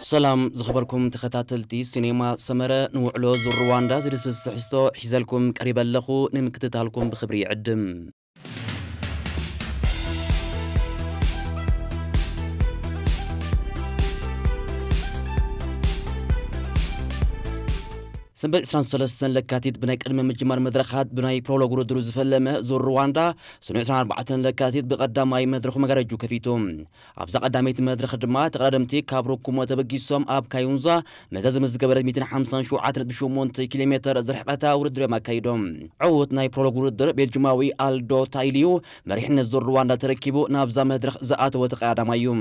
ሰላም ዝኸበርኩም ተኸታተልቲ ሲኔማ ሰመረ፣ ንውዕሎ ዙር ሩዋንዳ ዝድስስ ትሕዝቶ ሒዘልኩም ቀሪበ ኣለኹ። ንምክትታልኩም ብኽብሪ ይዕድም። ሰንበት ዕስራን ሰለስተን ለካቲት ብናይ ቅድመ ምጅማር መድረኻት ብናይ ፕሮሎግ ውድድሩ ዝፈለመ ዙር ሩዋንዳ፣ ሰኑይ ዕስራን ኣርባዕተን ለካቲት ብቐዳማይ መድረኹ መጋረጁ ከፊቱ። ኣብዛ ቀዳመይቲ መድረኽ ድማ ተቐዳደምቲ ካብ ሩኩሞ ተበጊሶም ኣብ ካዩንዛ መዛዘሚ ዝገበረት ሚእትን ሓምሳን ሸውዓተ ነጥቢ ሸሞንተ ኪሎ ሜተር ዝርሕቐታ ውድድር እዮም ኣካይዶም። ዕዉት ናይ ፕሮሎግ ውድድር ቤልጅማዊ ኣልዶ ታይልዩ መሪሕነት ዙር ሩዋንዳ ተረኪቡ ናብዛ መድረኽ ዝኣተወ ተቐዳዳማይ እዩ።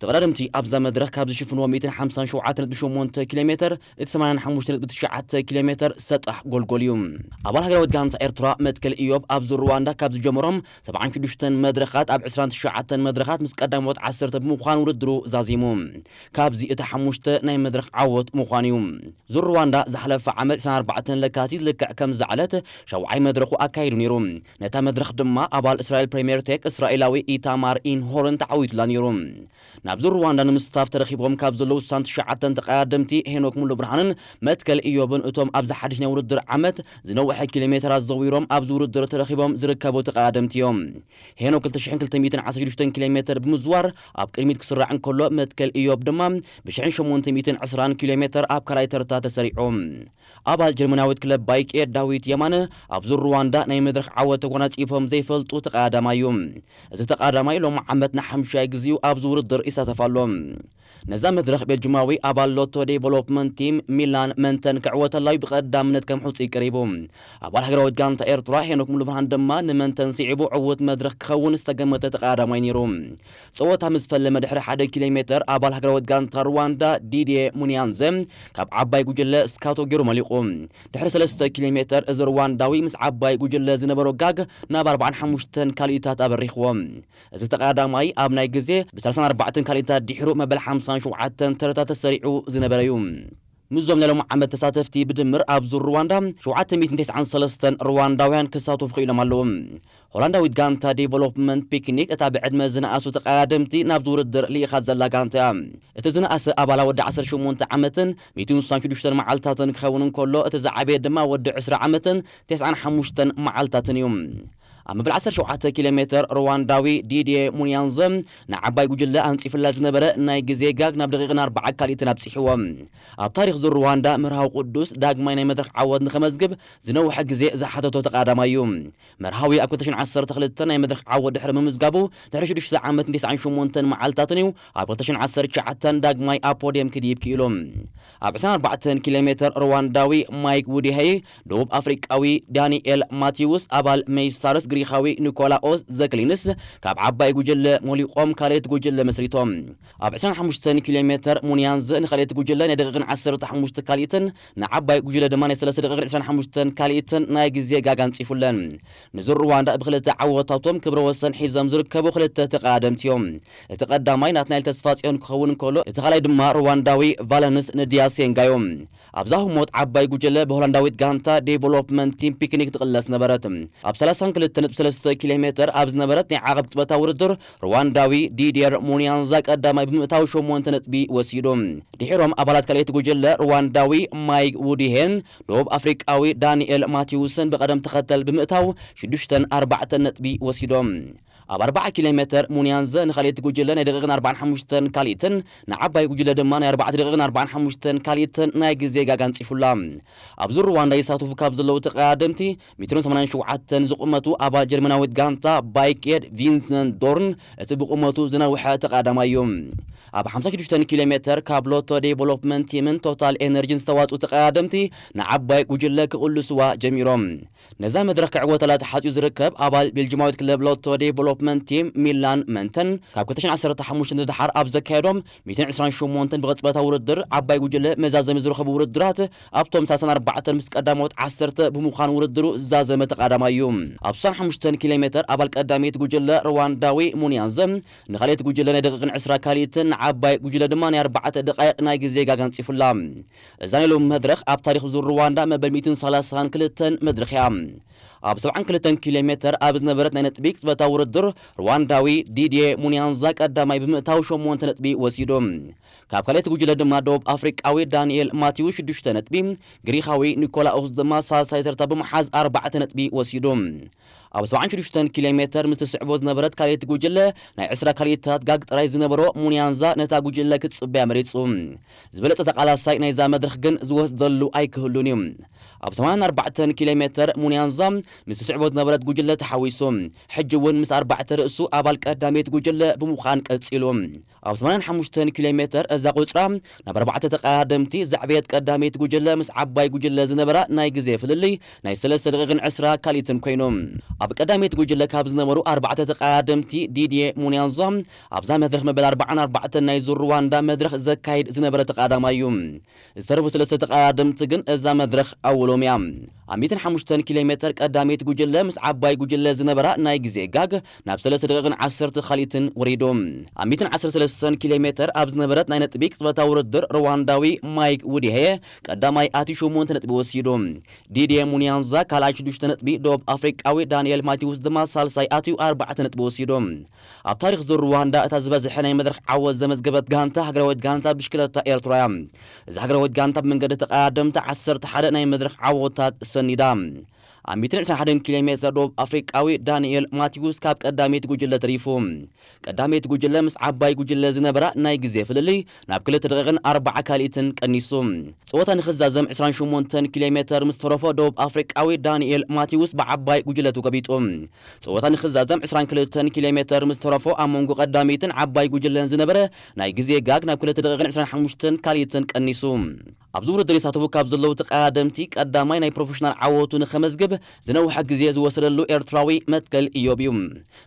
ተቐዳደምቲ ኣብዛ መድረኽ ካብ ዝሽፍንዎ ሚእትን ሓምሳን ሸውዓተ ነጥቢ ሸሞንተ ኪሎ ሜተር እቲ ሰማንያን ሓሙሽተ ነጥቢ ትሽዓተ ኪሎ ሜተር ሰጣሕ ጎልጎል እዩ። ኣባል ሃገራዊት ጋንታ ኤርትራ መትከል ኢዮብ ኣብ ዙር ሩዋንዳ ካብ ዝጀመሮም ሰብዓን ሽዱሽተን መድረኻት ኣብ ዕስራን ትሽዓተን መድረኻት ምስ ቀዳሞት ዓሰርተ ብምዃን ውድድሩ ዛዚሙ። ካብዚ እቲ ሓሙሽተ ናይ መድረኽ ዓወት ምዃኑ እዩ። ዙር ሩዋንዳ ዝሓለፈ ዓመት ዕስራን ኣርባዕተን ለካቲት ልክዕ ከምዚ ዕለት ሻውዓይ መድረኹ ኣካይዱ ነይሩ። ነታ መድረኽ ድማ ኣባል እስራኤል ፕሪምየር ቴክ እስራኤላዊ ኢታማር ኢንሆርን ተዓዊቱላ ነይሩ። ናብ ዙር ሩዋንዳ ንምስታፍ ተረኺቦም ካብ ዘለዉ ስሳን ትሽዓተን ተቐዳደምቲ ሄኖክ ሙሉ ብርሃንን መትከል ኢዮብን እቶም ኣብዚ ሓድሽ ናይ ውድድር ዓመት ዝነውሐ ኪሎ ሜተራት ዘዊሮም ኣብዚ ውድድር ተረኺቦም ዝርከቡ ተቐዳደምቲ እዮም። ሄኖክ ክልተ ሽሕን ክልተ ሚእትን ዓሰርተ ሽዱሽተን ኪሎ ሜተር ብምዝዋር ኣብ ቅድሚት ክስራዕ እንከሎ፣ መትከል ኢዮብ ድማ ብሽሕን ሸሞንተ ሚእትን ዕስራን ኪሎ ሜተር ኣብ ካልኣይ ተርታ ተሰሪዑ። ኣባል ጀርመናዊት ክለብ ባይክ ኤር ዳዊት የማነ ኣብ ዙር ሩዋንዳ ናይ መድረኽ ዓወት ተጎናጺፎም ዘይፈልጡ ተቐዳዳማይ እዩ። እዚ ተቐዳዳማይ ሎሚ ዓመት ንሓምሻይ ግዜኡ ኣብዚ ውድድር ይሳተፍ ኣሎ። ነዛ መድረኽ ቤልጅማዊ ኣባል ሎቶ ዴቨሎፕመንት ቲም ሚላን መንተን ክዕወተላዩ ብቐዳምነት ከም ሕጹይ ቀሪቡ። ኣባል ሃገራዊት ጋንታ ኤርትራ ሄኖክ ሙሉብርሃን ድማ ንመንተን ስዒቡ ዕዉት መድረኽ ክኸውን ዝተገመተ ተቐዳዳማይ ነይሩ። ጸወታ ምስ ፈለመ ድሕሪ ሓደ ኪሎ ሜተር ኣባል ሃገራዊት ጋንታ ሩዋንዳ ዲድየ ሙኒያንዘ ካብ ዓባይ ጉጅለ ስካቶ ገይሩ መሊቑ። ድሕሪ ሰለስተ ኪሎ ሜተር እዚ ሩዋንዳዊ ምስ ዓባይ ጉጅለ ዝነበሮ ጋግ ናብ ኣርባዓን ሓሙሽተን ካልኢታት ኣበሪኽዎ። እዚ ተቐዳዳማይ ኣብ ናይ ግዜ ብ ሰላሳን ኣርባዕተን ካልኢታት ድሒሩ መበል ሓምሳን ሸውዓተን ተረታ ተሰሪዑ ዝነበረ እዩ። ምስዞም ናይ ሎሚ ዓመት ተሳተፍቲ ብድምር ኣብ ዙር ሩዋንዳ ሸውዓተ ሚእትን ተስዓን ሰለስተን ሩዋንዳውያን ክሳተፉ ክኢሎም ኣለዉ። ሆላንዳዊት ጋንታ ዴቨሎፕመንት ፒክኒክ እታ ብዕድመ ዝነኣሱ ተቐዳደምቲ ናብዚ ውድድር ልኢኻ ዘላ ጋንታ እያ። እቲ ዝነኣሰ ኣባላ ወዲ ዓሰርተ ሸሞንተ ዓመትን ሚእትን ስሳን ሽዱሽተን መዓልታትን ክኸውን እንከሎ፣ እቲ ዝዓበየ ድማ ወዲ ዕስራ ዓመትን ተስዓን ሓሙሽተን መዓልታትን እዩ። ኣብ መበል ዓሰርተ ሸውዓተ ኪሎ ሜተር ሩዋንዳዊ ዲድየ ሙኒያንዘ ንዓባይ ጉጅለ ኣንጺፍላ ዝነበረ ናይ ግዜ ጋግ ናብ ደቂቕን ኣርባዓ ካልኢትን ኣብጺሕዎ። ኣብ ታሪኽ ዙር ሩዋንዳ መርሃዊ ቅዱስ ዳግማይ ናይ መድረኽ ዓወት ንኸመዝግብ ዝነውሐ ግዜ ዝሓተቶ ተቐዳዳማይ እዩ። መርሃዊ ኣብ ክልተ ሽሕን ዓሰርተ ክልተን ናይ መድረኽ ዓወት ድሕሪ ምምዝጋቡ ድሕሪ ሽዱሽተ ዓመትን ተስዓን ሸሞንተን መዓልታትን እዩ ኣብ ክልተ ሽሕን ዓሰርተ ትሽዓተን ዳግማይ ኣብ ፖድየም ክድይብ ክኢሉ። ኣብ ዕስራን ኣርባዕተን ኪሎ ሜተር ሩዋንዳዊ ማይክ ውዲሄይ፣ ደቡብ ኣፍሪቃዊ ዳንኤል ማቲውስ፣ ኣባል ሜይስታርስ ግሪኻዊ ኒኮላኦስ ዘክሊንስ ካብ ዓባይ ጉጅለ ሞሊቖም ካልኣይቲ ጉጅለ መስሪቶም። ኣብ ዕስራን ሓሙሽተን ኪሎ ሜተር ሙንያንዝ ንኻልኣይቲ ጉጅለ ናይ ደቂቕን ዓሰርተ ሓሙሽተ ካልኢትን ንዓባይ ጉጅለ ድማ ናይ ሰለስተ ደቂቕን ዕስራን ሓሙሽተን ካልኢትን ናይ ግዜ ጋግ ኣንጺፉለን። ንዙር ሩዋንዳ ብክልተ ዓወታቶም ክብረ ወሰን ሒዞም ዝርከቡ ክልተ ተቐዳደምቲ እዮም። እቲ ቀዳማይ ናትናኤል ተስፋጽዮን ክኸውን እንከሎ፣ እቲ ካልኣይ ድማ ሩዋንዳዊ ቫለንስ ንድያሴንጋ እዩ። ኣብዛ ህሞት ዓባይ ጉጅለ ብሆላንዳዊት ጋንታ ዴቨሎፕመንት ቲም ፒክኒክ ትቕለስ ነበረት። ኣብ ሰላሳን ክልተ ነጥቢ ሰለስተ ኪሎ ሜተር ኣብ ዝነበረት ናይ ዓቐብ ቅጽበታዊ ውድድር፣ ሩዋንዳዊ ዲድየር ሙንያንዛ ቀዳማይ ብምእታው ሸሞንተ ነጥቢ ወሲዱ። ድሒሮም ኣባላት ካልኣይቲ ጉጅለ ሩዋንዳዊ ማይክ ውዲሄን ደቡብ ኣፍሪቃዊ ዳንኤል ማቲውስን ብቐደም ተኸተል ብምእታው ሽዱሽተን ኣርባዕተን ነጥቢ ወሲዶም። ኣብ ኣርባዓ ኪሎ ሜተር ሙንያንዘ ንኻልኣይቲ ጉጅለ ናይ ደቂቕን ኣርባዓን ሓሙሽተን ካልኢትን ንዓባይ ጉጅለ ድማ ናይ ኣርባዕተ ደቂቕን ኣርባዓን ሓሙሽተን ካልኢትን ናይ ግዜ ጋግ ኣንጺፉላ። ኣብዚ ሩዋንዳ ይሳተፉ ካብ ዘለዉ ተቐዳደምቲ ሜትሮን ሰማንያን ሸውዓተን ዝቑመቱ ኣባል ጀርመናዊት ጋንታ ባይክ ኤድ ቪንሰንት ዶርን እቲ ብቑመቱ ዝነውሐ ተቐዳዳማይ እዩ። ኣብ ሓምሳ ሽዱሽተ ኪሎ ሜተር ካብ ሎቶ ዴቨሎፕመንት ቲምን ቶታል ኤነርጂን ዝተዋፅኡ ተቐዳደምቲ ንዓባይ ጉጅለ ክቕልስዋ ጀሚሮም። ነዛ መድረኽ ክዕወተላ ተሓፂኡ ዝርከብ ኣባል ቤልጅማዊት ክለብ ሎቶ ዴቨሎፕመንት ቲም ሚላን መንተን ካብ ክልተ ሽሕን ዓሰርተ ሓሙሽተን ንደሓር ኣብ ዘካየዶም ሚእትን ዕስራን ሸሞንተን ብቕጽበታዊ ውድድር ዓባይ ጉጅለ መዛዘሚ ዝረኸቡ ውድድራት ኣብቶም ሰላሳን ኣርባዕተን ምስ ቀዳሞት ዓሰርተ ብምዃን ውድድሩ ዝዛዘመ ተቐዳዳማይ እዩ። ኣብ ስሳን ሓሙሽተን ኪሎ ሜተር ኣባል ቀዳመይቲ ጉጅለ ሩዋንዳዊ ሙንያንዘ ንኻልኣይቲ ጉጅለ ናይ ደቂቕን ዕስራ ካልኢትን ንዓባይ ጉጅለ ድማ ናይ ኣርባዕተ ደቃይቕ ናይ ግዜ ጋግ ኣንጺፉላ። እዛ ናይ ሎሚ መድረኽ ኣብ ታሪኽ ዙር ሩዋንዳ መበል ሚእትን ሰላሳን ክልተን መድረኽ እያ። ኣብ ሰብዓን ክልተን ኪሎ ሜተር ኣብ ዝነበረት ናይ ነጥቢ ቅጽበታዊ ውድድር፣ ሩዋንዳዊ ዲድየ ሙንያንዛ ቀዳማይ ብምእታው ሸሞንተ ነጥቢ ወሲዱ። ካብ ካልኣይቲ ጉጅለ ድማ ደቡብ ኣፍሪቃዊ ዳንኤል ማቲው ሽዱሽተ ነጥቢ፣ ግሪኻዊ ኒኮላኦስ ድማ ሳልሳይ ተርታ ብምሓዝ ኣርባዕተ ነጥቢ ወሲዱ። ኣብ ሰብዓን ሽዱሽተን ኪሎ ሜተር ምስ ትስዕቦ ዝነበረት ካልኣይቲ ጉጅለ፣ ናይ ዕስራ ካልኢታት ጋግ ጥራይ ዝነበሮ ሙንያንዛ ነታ ጉጅለ ክጽበያ መሪጹ። ዝበለጸ ተቓላሳይ ናይዛ መድረኽ ግን ዝወስደሉ ኣይክህሉን እዩ። ኣብ ሰማንያን ኣርባዕተን ኪሎ ሜተር ሙንያንዛ ምስ ትስዕቦ ዝነበረት ጉጅለ ተሓዊሱ፣ ሕጂ እውን ምስ ኣርባዕተ ርእሱ ኣባል ቀዳመይቲ ጉጅለ ብምዃን ቀጺሉ። ኣብ ሰማንያን ሓሙሽተን ኪሎ ሜተር እዛ ቁጽራ ናብ ኣርባዕተ ተቐዳደምቲ ዘዕበየት ቀዳመይቲ ጉጅለ ምስ ዓባይ ጉጅለ ዝነበራ ናይ ግዜ ፍልልይ ናይ ሰለስተ ደቂቕን ዕስራ ካልኢትን ኮይኑ። ኣብ ቀዳመይቲ ጉጅለ ካብ ዝነበሩ ኣርባዕተ ተቐዳደምቲ ዲድየ ሙንያንዛ ኣብዛ መድረኽ መበል ኣርባዓን ኣርባዕተን ናይ ዙር ሩዋንዳ መድረኽ ዘካይድ ዝነበረ ተቐዳማይ እዩ። ዝተረፉ ሰለስተ ተቐዳደምቲ ግን እዛ መድረኽ ኣውሎም እያ። ኣብ ሚእትን ሓሙሽተን ኪሎ ሜተር ቀዳመይቲ ጉጅለ ምስ ዓባይ ጉጅለ ዝነበራ ናይ ግዜ ጋግ ናብ ሰለስተ ደቂቕን ዓሰርተ ካልኢትን ወሪዱ። ኣብ ሚእትን ዓሰርተ ሰለስተን ኪሎ ሜተር ኣብ ዝነበረት ናይ ነጥቢ ቅጽበታዊ ውድድር ሩዋንዳዊ ማይክ ውዲሄ ቀዳማይ ኣትዩ ሸሞንተ ነጥቢ ወሲዱ። ዲድየ ሙንያንዛ ካልኣይ ሽዱሽተ ነጥቢ፣ ደቡብ ኣፍሪቃዊ ዳንኤል ማቲውስ ድማ ሳልሳይ ኣትዩ ኣርባዕተ ነጥቢ ወሲዱ። ኣብ ታሪኽ ዙር ሩዋንዳ እታ ዝበዝሐ ናይ መድረኽ ዓወት ዘመዝገበት ጋንታ ሃገራዊት ጋንታ ብሽክለታ ኤርትራ እያ። እዛ ሃገራዊት ጋንታ ብመንገዲ ተቐዳደምቲ ዓሰርተ ሓደ ናይ መድረኽ ዓወታት ሰኒዳ። ኣብ ሚእትን ዕስራን ሓደን ኪሎ ሜተር ደቡብ ኣፍሪቃዊ ዳንኤል ማቲውስ ካብ ቀዳመይቲ ጉጅለ ተሪፉ። ቀዳመይቲ ጉጅለ ምስ ዓባይ ጉጅለ ዝነበራ ናይ ግዜ ፍልልይ ናብ ክልተ ደቂቕን ኣርባዓ ካልኢትን ቀኒሱ። ጸወታ ንኽዛዘም ዕስራን ሸሞንተን ኪሎ ሜተር ምስ ተረፎ ደቡብ ኣፍሪቃዊ ዳንኤል ማቲውስ ብዓባይ ጉጅለ ተጎቢጡ። ጸወታ ንኽዛዘም ዕስራን ክልተን ኪሎ ሜተር ምስ ተረፎ ኣብ መንጎ ቀዳመይትን ዓባይ ጉጅለን ዝነበረ ናይ ግዜ ጋግ ናብ ክልተ ደቂቕን ዕስራን ሓሙሽተን ካልኢትን ቀኒሱ። ኣብዚ ውድድር ይሳተፉ ካብ ዘለዉ ተቐዳደምቲ ቀዳማይ ናይ ፕሮፌሽናል ዓወቱ ንኸመዝግብ ዝነውሐ ግዜ ዝወሰደሉ ኤርትራዊ መትከል ኢዮብ እዩ።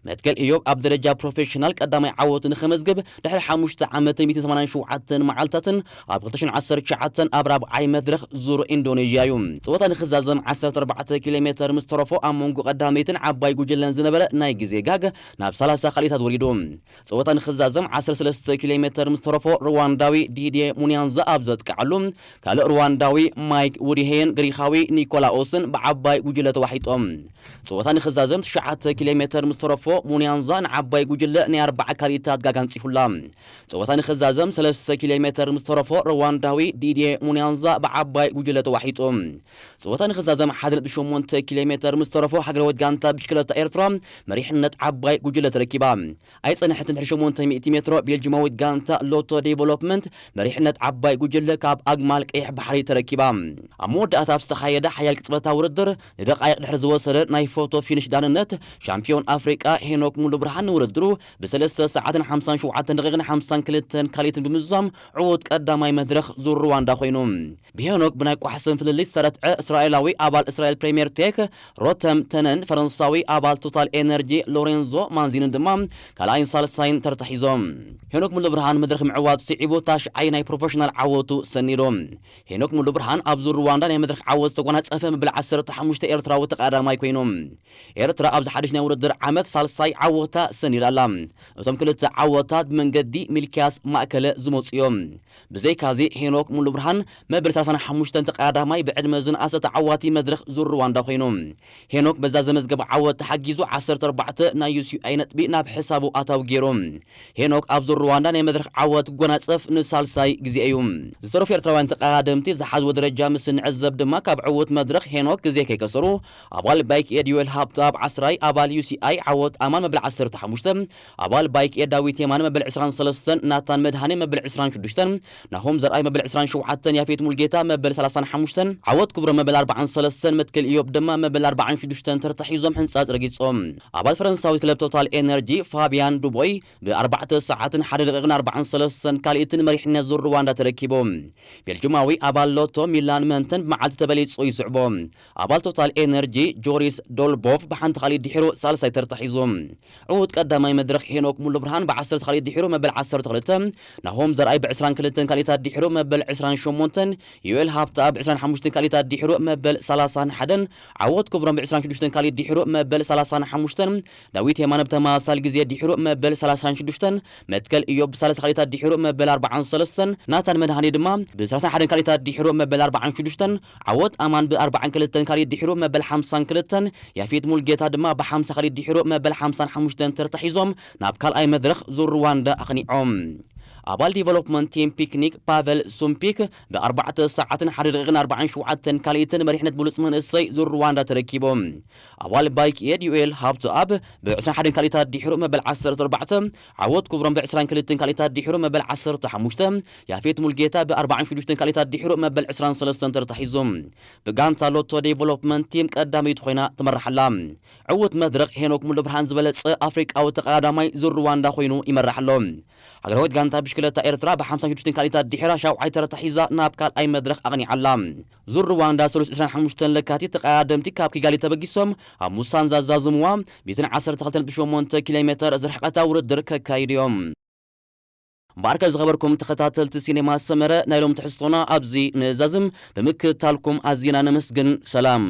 መትከል ኢዮብ ኣብ ደረጃ ፕሮፌሽናል ቀዳማይ ዓወቱ ንኸመዝግብ ድሕሪ ሓሙሽተ ዓመትን ሚእትን ሰማንያን ሸውዓተን መዓልታትን ኣብ ክልተ ሽሕን ዓሰርተ ትሽዓተን ኣብ ራብዓይ መድረኽ ዙር ኢንዶኔዥያ እዩ። ጸወታ ንኽዛዘም ዓሰርተ ኣርባዕተ ኪሎ ሜተር ምስ ተረፎ ኣብ መንጎ ቀዳመይትን ዓባይ ጉጅለን ዝነበረ ናይ ግዜ ጋግ ናብ ሰላሳ ካልኢታት ወሪዱ። ጸወታ ንኽዛዘም ዓሰርተ ሰለስተ ኪሎ ሜተር ምስ ተረፎ ሩዋንዳዊ ዲድየ ሙንያንዛ ኣብ ዘጥቅዓሉ፣ ካልእ ሩዋንዳዊ ማይክ ውዲሄን ግሪኻዊ ኒኮላኦስን ብዓባይ ጉጅለ ተዋሒጦም። ጸወታ ንኽዛዘም ትሽዓተ ኪሎ ሜተር ምስ ተረፎ ሙንያንዛ ንዓባይ ጉጅለ ናይ ኣርባዓ ካልኢታት ጋግ ኣንጺፉላ። ጸወታ ንኽዛዘም ሰለስተ ኪሎ ሜተር ምስ ተረፎ ሩዋንዳዊ ዲድየ ሙንያንዛ ብዓባይ ጉጅለ ተዋሒጡ። ጸወታ ንኽዛዘም ሓደ ነጥቢ ሸሞንተ ኪሎ ሜተር ምስ ተረፎ ሃገራዊት ጋንታ ብሽክለታ ኤርትራ መሪሕነት ዓባይ ጉጅለ ተረኪባ። ኣይጸንሐትን ድሕሪ ሸሞንተ ሚእቲ ሜትሮ ቤልጂማዊት ጋንታ ሎቶ ዴቨሎፕመንት መሪሕነት ዓባይ ጉጅለ ካብ ኣግማል ቀይሕ ባሕሪ ተረኪባ። ኣብ መወዳእታ ኣብ ዝተኻየደ ሓያል ቅጽበታዊ ውድድር ንደቃይቕ ድሕሪ ዝወሰደ ናይ ፎቶ ፊኒሽ ዳንነት ሻምፒዮን ኣፍሪቃ ሄኖክ ሙሉ ብርሃን ንውድድሩ ብሰለስተ ሰዓትን ሓምሳን ሸውዓተን ደቂቕን ሓምሳን ክልተን ካልኢትን ብምዝዛም ዕዉት ቀዳማይ መድረኽ ዙር ሩዋንዳ ኮይኑ። ብሄኖክ ብናይ ቋሕስን ፍልልይ ዝተረትዐ እስራኤላዊ ኣባል እስራኤል ፕሪምየር ቴክ ሮተም ተነን ፈረንሳዊ ኣባል ቶታል ኤነርጂ ሎሬንዞ ማንዚንን ድማ ካልኣይን ሳልሳይን ተርታ ሒዞም። ሄኖክ ሙሉ ብርሃን መድረኽ ምዕዋት ስዒቡ ታሽዓይ ናይ ፕሮፌሽናል ዓወቱ ሰኒዱ። ሄኖክ ሙሉ ብርሃን ኣብ ዙር ሩዋንዳ ናይ መድረኽ ዓወት ዝተጎናጸፈ መበል ዓሰርተ ሓሙሽተ ኤርትራዊ ተቐዳማይ ኮይኑ። ኤርትራ ኣብዚ ሓድሽ ናይ ውድድር ዓመት ሳልሳይ ዓወታ ሰኒዳ ኣላ። እቶም ክልተ ዓወታት ብመንገዲ ሚልክያስ ማእከለ ዝመጹ እዮም። ብዘይካዚ ሄኖክ ሙሉ ብርሃን መበል ሰላሳን ሓሙሽተን ተቐዳዳማይ ብዕድመ ዝነኣሰ ተዓዋቲ መድረኽ ዙር ሩዋንዳ ኮይኑ። ሄኖክ በዛ ዘመዝገበ ዓወት ተሓጊዙ ዓሰርተ ኣርባዕተ ናይ ዩ ሲ ኣይ ነጥቢ ናብ ሕሳቡ ኣታዊ ገይሩ። ሄኖክ ኣብ ዙር ሩዋንዳ ናይ መድረኽ ዓወት ክጎናጸፍ ንሳልሳይ ግዜ እዩ። ዝተረፉ ኤርትራውያን ተቐዳደምቲ ዝሓዝዎ ደረጃ ምስ እንዕዘብ ድማ ካብ ዕዉት መድረኽ ሄኖክ ግዜ ከይከሰሩ ኣባል ባይክ ኤድ ዮኤል ሃብተኣብ ዓስራይ፣ ኣባል ዩ ሲ ኣይ ዓወት ኣማን መበል ዓሰርተ ሓሙሽተ፣ ኣባል ባይክ ኤድ ዳዊት የማነ መበል ዕስራን ሰለስተን፣ ናታን መድሃኔ መበል ዕስራን ሽዱሽተን፣ ናሆም ዘርኣይ መበል ዕስራን ሸውዓተን፣ ያፌት ሙልጌታ መበል ሰላሳን ሓሙሽተን፣ ዓወት ክብሮም መበል ኣርባዓን ሰለስተን፣ መትከል ኢዮብ ድማ መበል ኣርባዓን ሽዱሽተን ተርታ ሒዞም ሕንጻጽ ረጊጾም። ኣባል ፈረንሳዊት ክለብ ቶታል ኤነርጂ ፋቢያን ዱቦይ ብኣርባዕተ ሰዓትን ሓደ ደቂቕን ኣርባዓን ሰለስተን ካልኢትን መሪሕነት ዙር ሩዋንዳ ተረኪቡ። ቤልጅማዊ ኣባል ሎቶ ሚላን መንተን ብመዓልቲ ተበሊጹ ይስዕቦ። ኣባል ቶታል ኤነርጂ ጆሪስ ዶልቦቭ ብሓንቲ ካልኢት ድሒሩ ሳልሳይ ተርታ ሒዙ። ዕዉት ቀዳማይ መድረኽ ሄኖክ ሙሉ ብርሃን ብዓሰርተ ካልኢት ድሒሩ መበል ዓሰርተ ክልተ፣ ናሆም ዘርኣይ ብዕስራን ክልተን ካልኢታት ድሒሩ መበል ዕስራን ሸሞንተን፣ ዮኤል ሃብተኣብ ብዕስራን ሓሙሽተን ካልኢታት ድሒሩ መበል ሰላሳን ሓደን፣ ዓወት ክብሮም ብዕስራን ሽዱሽተን ካልኢት ድሒሩ መበል ሰላሳን ሓሙሽተን፣ ዳዊት የማነ ብተመሳሳሊ ግዜ ድሒሩ መበል ሰላሳን ሽዱሽተን፣ መትከል ኢዮብ ብሳልሳ ካልኢታት ድሒሩ መበል ኣርባዓን ሰለስተን፣ ናታን መድሃኔ ድማ ብሰላሳን ሓደን ካልኢታት ድሒሩ መበል ኣርባዓን ሽዱሽተን፣ ዓወት ኣማን ብኣርባዓን ክልተን ካልኢት ድሒሩ መበል ሓምሳን ክልተን፣ ያፌት ሙልጌታ ድማ ብ50 ካልኢት ድሒሩ መበል ሓምሳን ሓሙሽተን ተርታ ሒዞም ናብ ካልኣይ መድረኽ ዙር ሩዋንዳ ኣቕኒዖም። ኣባል ዲቨሎፕመንት ቲም ፒክኒክ ፓቨል ሱምፒክ ብ4 ሰዓትን ሓደ ደቂቕን ኣርባዓን ሸውዓተን ካልኢትን መሪሕነት ብሉጽ መንእሰይ ዙር ሩዋንዳ ተረኪቦም። ኣባል ባይክ ኤድ ዩኤል ሃብቱ ኣብ ብ21 ካልኢታት ድሒሩ መበል ዓሰርተ ኣርባዕተ፣ ዓወት ክብሮም ብ22 ካልኢታት ድሒሩ መበል ዓሰርተ ሓሙሽተ፣ ያፌት ሙልጌታ ብ46 ካልኢታት ድሒሩ መበል ዕስራን ሰለስተን ተርታ ሒዙ። ብጋንታ ሎቶ ዴቨሎፕመንት ቲም ቀዳመይቲ ኮይና ትመርሕ ኣላ። ዕውት መድረኽ ሄኖክ ሙሉ ብርሃን ዝበለጸ ኣፍሪቃዊ ተቐዳዳማይ ዙር ሩዋንዳ ኮይኑ ይመርሕ ኣሎ። ሃገራዊት ጋንታ ብሽክለታ ኤርትራ ብ56 ካልኢታት ድሒራ ሻውዓይ ተርታ ሒዛ ናብ ካልኣይ መድረኽ ኣቕኒዓ ኣላ። ዙር ሩዋንዳ ሰሉስ ዕስራን ሓሙሽተን ለካቲት ተቐዳደምቲ ካብ ኪጋሊ ተበጊሶም ኣብ ሙሳንዛ ዛዝምዋ ሚእትን ዓሰርተ ክልተን ነጥቢ ሸሞንተ ኪሎ ሜተር ዝርሕቐታ ውድድር ከካይዱ እዮም። እምበኣርከ ዝኸበርኩም ተኸታተልቲ ሲኔማ ሰመረ ናይ ሎም ትሕዝቶና ኣብዚ ንዛዝም ብምክትታልኩም ኣዚና ነመስግን። ሰላም።